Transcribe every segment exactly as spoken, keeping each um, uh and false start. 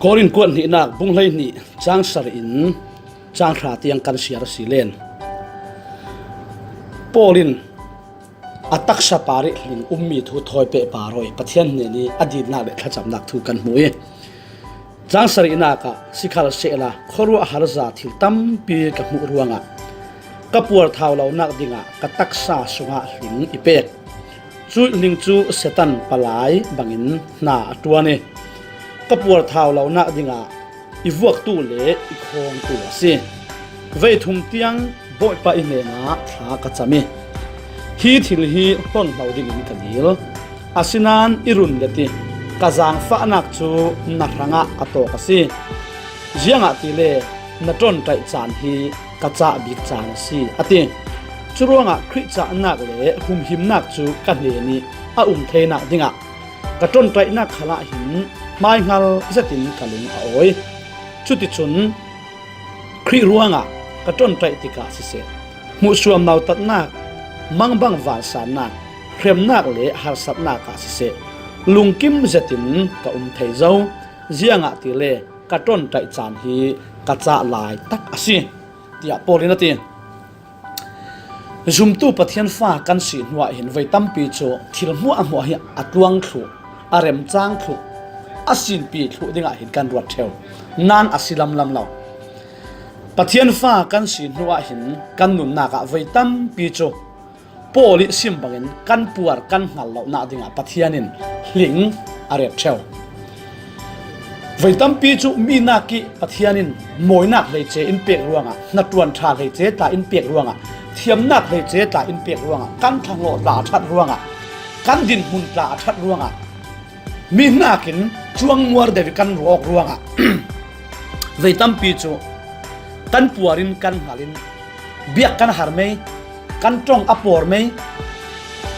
Korin kuat hnihnak bung hleihnih cang sarih in cang hra tiang kan siar a si len. Paul in a taksa parih hling ummi thu thawi peh par aw i Pathian hnen i a dinnak le thlacamnak thu kan hmu i, cang sarihnak ah, "Sikhalsehla khuaruahhar za thil tampi ka hmuh ruangah ka puarthau lonak dingah ka taksa sungah hling i pek. Cuih hling cu Satan palai bangin hna a ṭuan i, ka puarthau lonak dingah i vuaktu le i khawngtu a si. Vei thum tiang Bawipa i hnenah thla ka cam i, hi thil hi hlonhlo dingin ka dil. Asinain i run let i ka zaangfahnak cu na hrangah a tawk a si. Ziangahtile na ṭonṭaih caan hi ka cah bik caan a si," a ti. "Curuangah Khrih cahnak le humhimnak cu ka hnen i a um theinak dingah ka ṭonṭaihnak khalah hin hmaihngal zetin ka lung a awi. Cuticun Khrih ruangah ka ṭonṭaih tikah siseh, hmuhsuam nautatnak, mangbang vansannak, hremnak le harsatnak ah siseh, lungkim zetin ka um thei zo. Ziangahtile ka ṭonṭaih caan hi ka cah lai tak a si," tiah Paul in a ti. Zumtu Pathian fa kan si hnuah hin voi tampi cu thil hmuahhmuah hi a tluang thluh, a remcang thluh, a sinpi thluh dingah hin kan ruat ṭheu. Nain a si lamlam lo. Pathian fa kan si hnuah hin kan nunnak ah voi tampi cu Paul i sim bangin kan puar kan hngal lonak dingah Pathian in hling a ret ṭheu. Voi tampi cu mi nak i Pathian in mawinak hleice in pek ruangah, hnaṭuan ṭha hleice tla in pek ruangah, thiamnak hleice tla in pek ruangah, kan thlahlawh tla a ṭhat ruangah, kan dinhmun tla a ṭhat ruangah, mi hnakin cuangmuar deuh i kan ruak ruangah voi tampi cu kan puar in kan hngal in biak kan har mei, kan ṭong a pawr mei,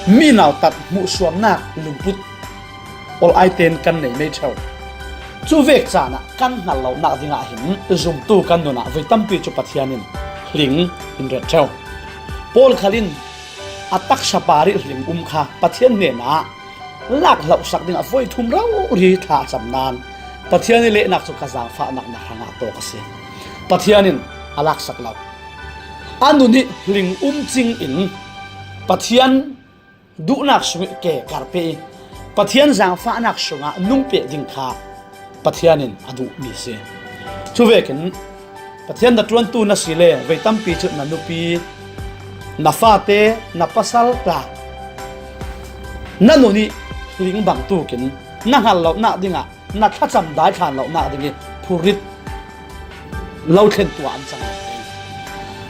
mi nautat hmuhsuamnak lungput ol ai tein kan nei mei ṭheu. Cu vek caan ah kan hngal lonak dingah hin zumtu kan nun ah voi tampi cu Pathian in hling in ret ṭheu. Paul khal in a taksa parih hling um kha Pathian hnenah lak hlohsak dingah voi thum rori thla a cam nain Pathian i lehnak cu ka zaangfahnak na hrangah tawk a si. Pathian in a laksak lo. A nun i hling um cing in Pathian duhnak sung i ke karpeh i Pathian zaangfahnak sungah nung peh ding kha Pathian in a duhmi a si. Cuvekin Pathian na ṭuantu na si le voi tampi cu na nupi, na fate, na pasal tla na nun i hling bangtukin na hngal lonak dingah, na thlacam dai thlan lonak ding i phurit lo thlen tuah an cang lo.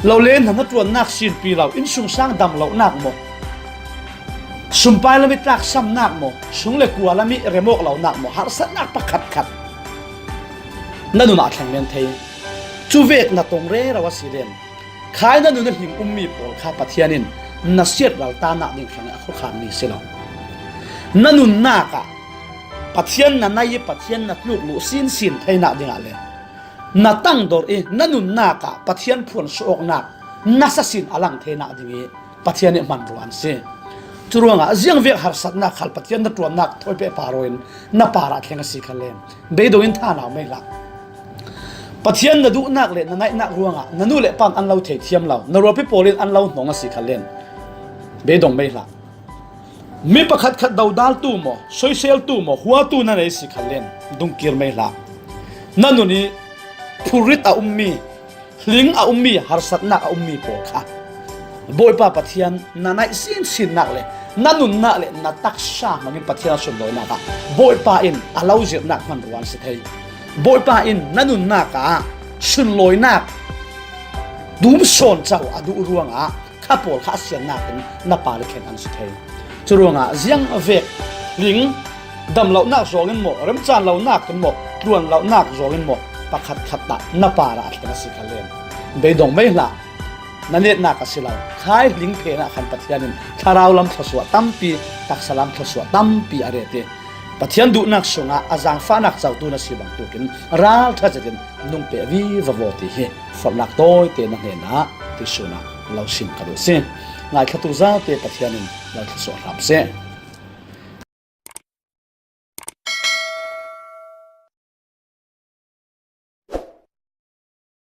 Lo le na hnaṭuannak sinpi lo, innsungsang dam lonak maw, sumpai lam i tlaksamnak maw, sung le kua lam i remawk lonak maw, harsatnak pakhatkhat na nun ah thleng men thei. Cuvek na tong rero a si len, khai na nun a hling ummi pawl kha Pathian in na siat laltanak ding hrangah a khuakhanmi si lo. Na nunnak ah Pathian na nai i Pathian na tluk luh sinsin theinak dingah le na tangdor i na nunnak ah Pathian phuan suh awknak nasa sin a lang theinak ding i Pathian i hmanrua an si. Curuangah ziangvek harsatnak khal Pathian na ṭuannak thawi pehpar in na parah thleng a si kha len, beidong in thanau mei hlah. Pathian na duhnak le na naihnak ruangah na nu le pa an lo thei thiam lo, na rualpi pawl in an lo hnong a si kha len, beidong mei hlah. Mi pakhatkhat dodaltu maw, soiseltu maw, huatu na nei si kha len, dungkir mei hlah. Na nun i phurit a ummi, hling a ummi, harsatnak a ummi pawl kha Bawipa Pathian na naih sinsinnak le na nunnak le na taksa hmangin Pathian a sunlawinak ah Bawipa in a lo zirhnak hmanrua an si thei. Bawipa in na nunnak ah sunlawinak tum sawn co a duh ruangah kha pawl kha a siannak in na parah thleng an si thei. Curuangah ziangvek hling dam lonak zawng in maw, remcan lonak in maw, tluan lonak zawng in maw, pakhatkhat ah na parah a thleng a si kha len, beidong mei hlah. Na netnak a si lo. Khai hling phen ah khan Pathian in thlarau lam thluasuah tampi, taksa lam thluasuah tampi a ret i Pathian duhnak sungah a zaangfahnak cotu na si bangtukin ralṭha zetin nung peh vivo ti hi forhnak tawite na hnenah tuihsun ah lo sim ka duh si. Ngaithlatu zate Pathian in lo thluasuah hram seh.